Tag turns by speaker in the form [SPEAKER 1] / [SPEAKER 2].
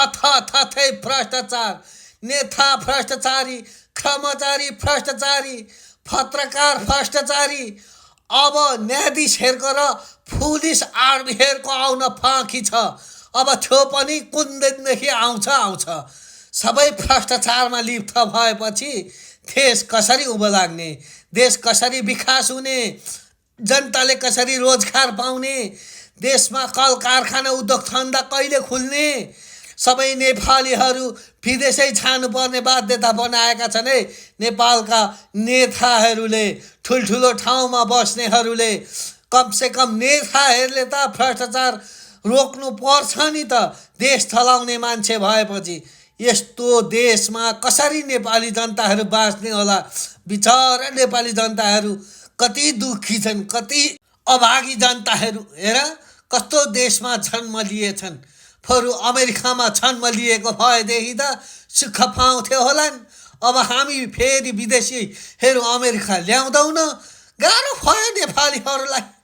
[SPEAKER 1] थथै भ्रष्टाचार, नेता भ्रष्टाचारी, कर्मचारी भ्रष्टाचारी, पत्रकार भ्रष्टाचारी। अब न्यायाधीशहरूको र पुलिस आर्मीहरूको आउन फाँकी छ। अब त्यो पनि कुन दिनदेखि आउँछ। सबै भ्रष्टाचारमा लिप्त भएपछि देश कसरी उँभो लाग्ने, देश कसरी विकास हुने, जनताले कसरी रोजगार पाउने, देशमा कल कारखाना उद्योग धन्दा कहिले खुल्ने। सबै नेपालीहरू विदेशै जानुपर्ने बाध्यता बनाएका छन् है नेपालका नेताहरूले। ठुल्ठुलो ठाउँमा बस्नेहरूले कमसेकम नेताहरूले त भ्रष्टाचार रोक्नु पर्छ नि त, देश चलाउने मान्छे भएपछि। यस्तो देशमा कसरी नेपाली जनताहरू बाँच्ने होला। बिचरा नेपाली जनताहरू कति दुःखी छन्, कति अभागी जनताहरू। हेर कस्तो देशमा जन्म लिएछन्। बरु अमेरिकामा जन्म लिएको भएदेखि त सुख पाउँथे होलान्। अब हामी फेरि विदेशीहरू अमेरिका ल्याउँदैनौँ। गाह्रो भयो नेपालीहरूलाई।